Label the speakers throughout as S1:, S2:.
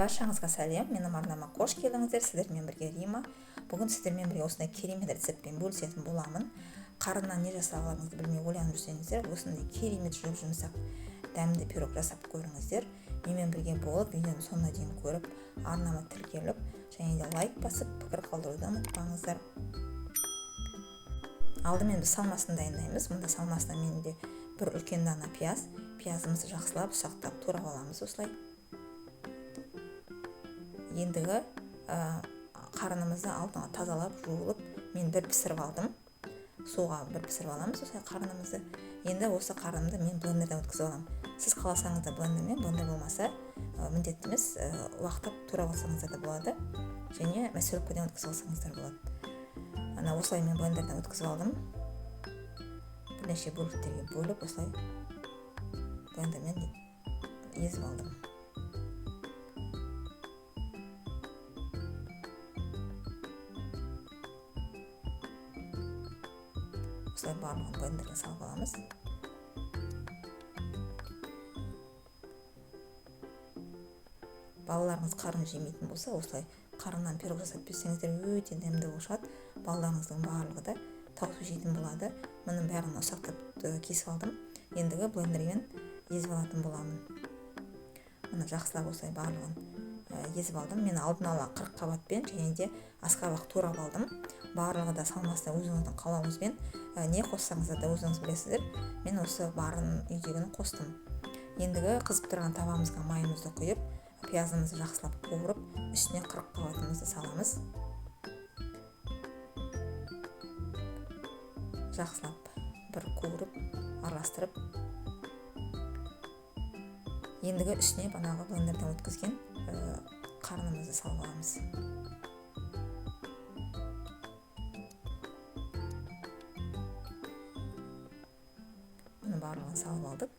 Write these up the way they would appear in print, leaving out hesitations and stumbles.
S1: Баршаңызға сәлем, менің арнама қош келдіңіздер. Сіздермен бірге Рима. Бүгін сіздермен бірге осындай керемет рецептпен бөлісетін боламын. Қарыннан не жасағаныңызды білмей ойланып жүрсеңіздер, осындай керемет жұп-жұмсақ дәмді пирог жасап көріңіздер. Менімен бірге болып, видеоны соңына дейін көріп, арнама тіркеліп, және де лайк басып, пікір қалдыруды ұмытпаңыздар. Алдымен біз салмасын дайындаймыз. Мұнда салмасына менде бір үлкен дана пияз. Пиязымызды жақсылап ұсақтап турап аламыз осылай. Ендігі қарынымызды алдын тазалап, жуылып, мен бір пісіріп алдым. Суға бір пісіріп аламыз осылай қарынымызды. Енді осы қарынымды мен блендерден өткізіп аламын. Сіз қаласаңыз да блендермен, блендер болмаса, міндетті емес, уақтап турап алсаңыздар да болады. Және мясорубкадан өткізіп алсаңыздар болады. Ана осылай мен блендерден өткізіп алдым. Бірнеше бөліктерге бөліп осылай блендермен езіп алдым. Осылай барлығын блендерге салып аламыз. Балаларыңыз қарын жемейтін болса, осылай қарыннан пирог жасап берсеңіздер өте дәмді болып шығады. Балаларыңыздың барлығы да тауысып жейтін болады. Мұның бәрін ұсақтап кесіп алдым. Ендігі блендермен езіп алатын боламын. Мұны жақсылап осылай барлығын езіп алдым. Мен алдын ала 40 қабатпен және де асқабақ турап алдым. Барлығы да салмасына өзіңіздің қалауыңызбен, не қоссаңыздар да өзіңіз білесіздер. Мен осы барын үйдегіні қостым. Ендігі қызып тұрған табамызға майымызды құйып, пиязымызды жақсылап қуырып, үстіне 40 қабатымызды саламыз. Жақсылап бір қуырып, араластырып, ендігі үстіне банағы блендерден өткізген қарнымызды салып аламыз. Бұны барлығын салып алдық.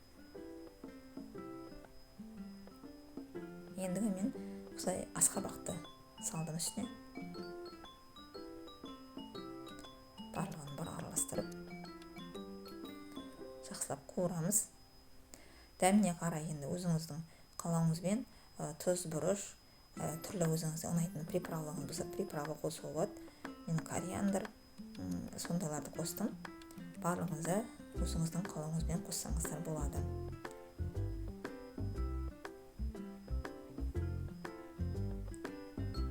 S1: Ендігі мен осылай асқабақты салдым үстіне. Барлығын бір араластырып, жақсылап қуырамыз. Дәміне қарай енді өзіңіздің қалауыңызбен, тұз, бұрыш, түрлі өзіңізге ұнайтын приправаларыңыз болса, приправа қосуға болады. Мен кориандр, сондайларды қостым. Барлығыңызды өзіңіздің қалауыңызбен қоссаңыздар болады.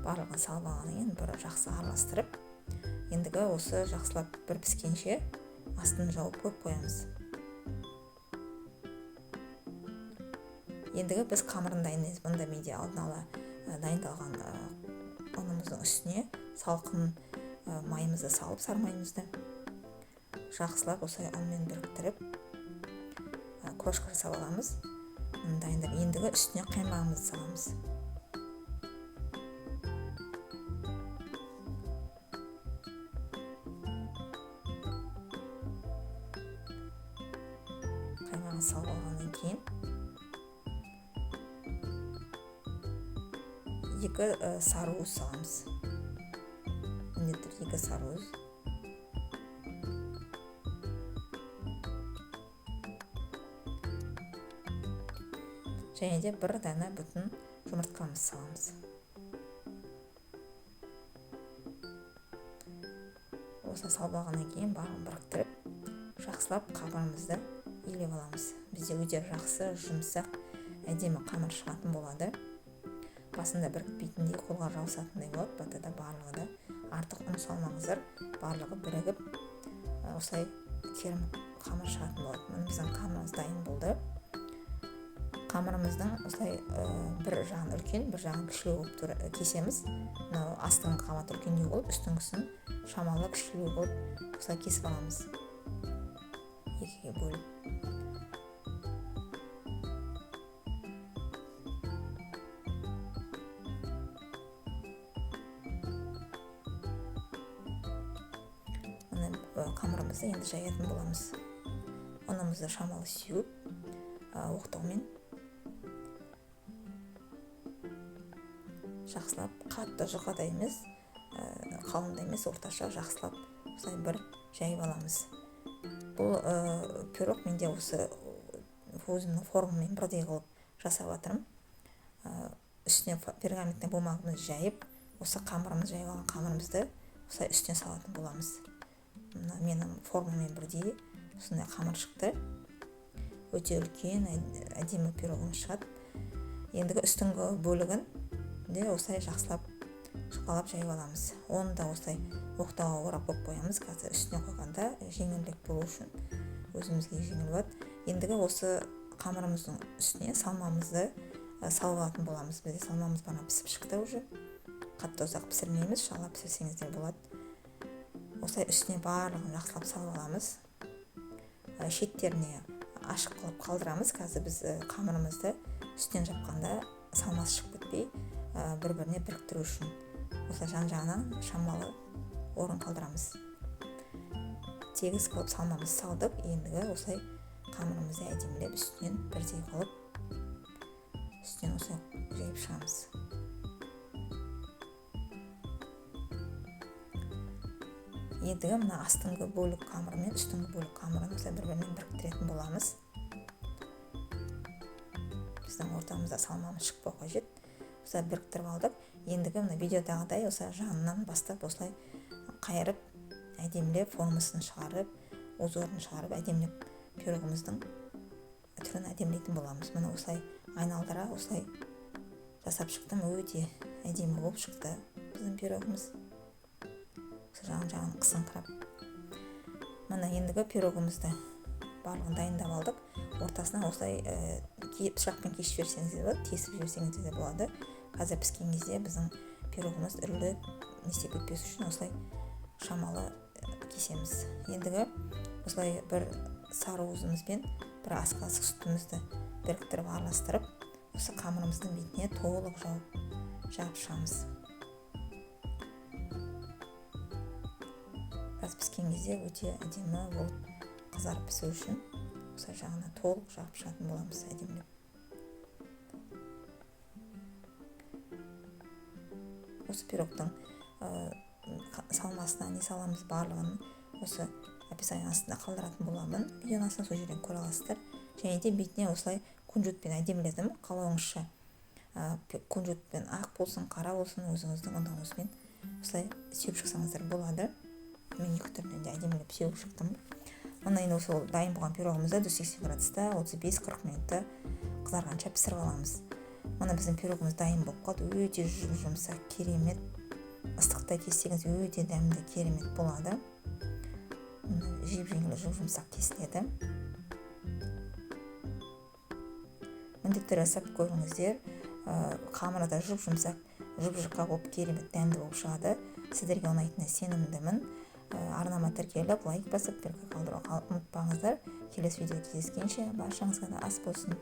S1: Барлығын салып алғаннан кейін бір жақсы араластырып, ендігі осы жақсылап бір піскенше астын жауып қойып қоямыз. Ендігі біз қамырын дайындаймыз. Бұнда менде алдын ала дайындалған ұнымыздың үстіне салқын майымызды салып, сары майымызды жақсылап осылай ұнмен біріктіріп, крошка жасап аламыз. Бұны дайындап, ендігі үстіне қаймағымызды саламыз. Қаймағын салып алғаннан кейін 2 сары уыз саламыз. Міндетті түрде 2 сары уыз. Және де бір дана бүтін жұмыртқамыз саламыз. Осыны салып алғаннан кейін барлығын біріктіріп, жақсылап қамырымызды илеп аламыз. Бізде өте жақсы, жұмсақ, әдемі қамыр шығатын болады. Басында бірікпейтіндей, қолға жабысатындай болады. Батада барлығы да артық ұн салмаңыздар, барлығы бірігіп, осылай керім қамыр шығатын болады. Міне біздің қамырымыз дайын болды. Қамырымыздың осылай бір жағын үлкен, бір жағын кішілеу болып кесеміз. Мынау астыңғы қабаты үлкендеу болып, үстіңгісін шамалы кішілеу болып осылай кесіп аламыз. Екіге бөліп. Міне, қамырымызды енді жаятын боламыз. Ұнымызды шамалы сеуіп, оқтаумен жақсылап, қатты жұқа да емес, қалың да емес, орташа жақсылап осылай бір жайып аламыз. Бұл пирог менде осы өзімнің формаммен бірдей қылып жасап жатырмын. Үстіне пергаментный бумагамызды жайып, осы қамырымыз, жайып алған қамырымызды осылай үстіне салатын боламыз. Мына менің формамен бірдей осындай қамыр шықты. Өте үлкен, әдемі пирогымыз шығады. Ендігі үстіңгі бөлігін де осылай жақсылап жұқалап жайып аламыз. Оны да осылай оқтауға орап қойып қоямыз. Қазір үстіне қойғанда жеңілдік болу үшін өзімізге жеңіл болады. Ендігі осы қамырымыздың үстіне салмамызды салып алатын боламыз. Бізде салмамыз бағана пісіп шықты уже. Қатты ұзақ пісірмейміз, шала пісірсеңіздер болады. Осылай үстіне барлығын жақсылап салып аламыз. Шеттеріне ашық қылып қалдырамыз. Қазір біз қамырымызды үстінен жапқанда салмасы шығып кетпей, бір-біріне біріктіру үшін осылай жан-жағынан шамалы орын қалдырамыз. Тегіс қылып салмамызды салдық. Ендігі осылай қамырымызды әдемілеп үстінен бірдей қылып үстінен осылай жайып шығамыз. Ендігі мына астыңғы бөлік қамыры мен үстіңгі бөлік қамырын осылай бір-бірімен біріктіретін боламыз. Біздің ортамызда салмамыз шықпау қажет. Осылай біріктіріп алдық. Ендігі мына видеодағыдай осылай жанынан бастап осылай қайырып, әдемілеп формасын шығарып, узорын шығарып, әдемілеп пирогымыздың түрін әдемілейтін боламыз. Міне осылай айналдыра осылай жасап шықтым. Өте әдемі болып шықты біздің пирогымыз. Жан-жағын қысыңқырап. Міне ендігі пирогымызды барлығын дайындап алдық. Ортасына осылай пышақпен кесіп жіберсеңіз де болады, тесіп жіберсеңіз де болады. Қазір піскен кезде біздің пирогымыз үрлеп не істеп кетпес үшін осылай шамалы кесеміз. Ендігі осылай бір сары уызымызбен бір ас қасық сүтімізді біріктіріп араластырып, осы қамырымыздың бетіне толық жағып шығамыз. Біраз піскен кезде өте әдемі болып қызарып пісу үшін осы жағына толық жағып шығатын боламыз әдемілеп. Осы пирогтың салмасына не саламыз барлығын осы описание астында қалдыратын боламын. Видеоның астына сол жерден көре аласыздар. Және де бетіне осылай кунжутпен әдеміледім. Қалауыңызша, кунжутпен ақ болсын, қара болсын, өзіңіздің ұнауыңызбен осылай сеуіп шықсаңыздар болады. Мен екі түрінен де әдемілеп сеуіп шықтым. Мына енді осы дайын болған пирогымызды 180 градуста 35-40 минутта қызарғанша пісіріп аламыз. Мына біздің пирогымыз дайын болып қалды. Өте жұп-жұмсақ, керемет. Ыстықта кессеңіз өте дәмді, керемет болады. Жеп-жеңіл, жұп-жұмсақ кесіледі. Міндетті түрде жасап көріңіздер. Қамыры да жұп-жұмсақ, жұп-жұқа болып, керемет дәмді болып шығады. Сіздерге ұнайтынына сенімдімін. Арнама тіркеліп, лайк басып, пікір қалдыруға ұмытпаңыздар. Келесі видеода кездескенше баршаңызға да ас болсын.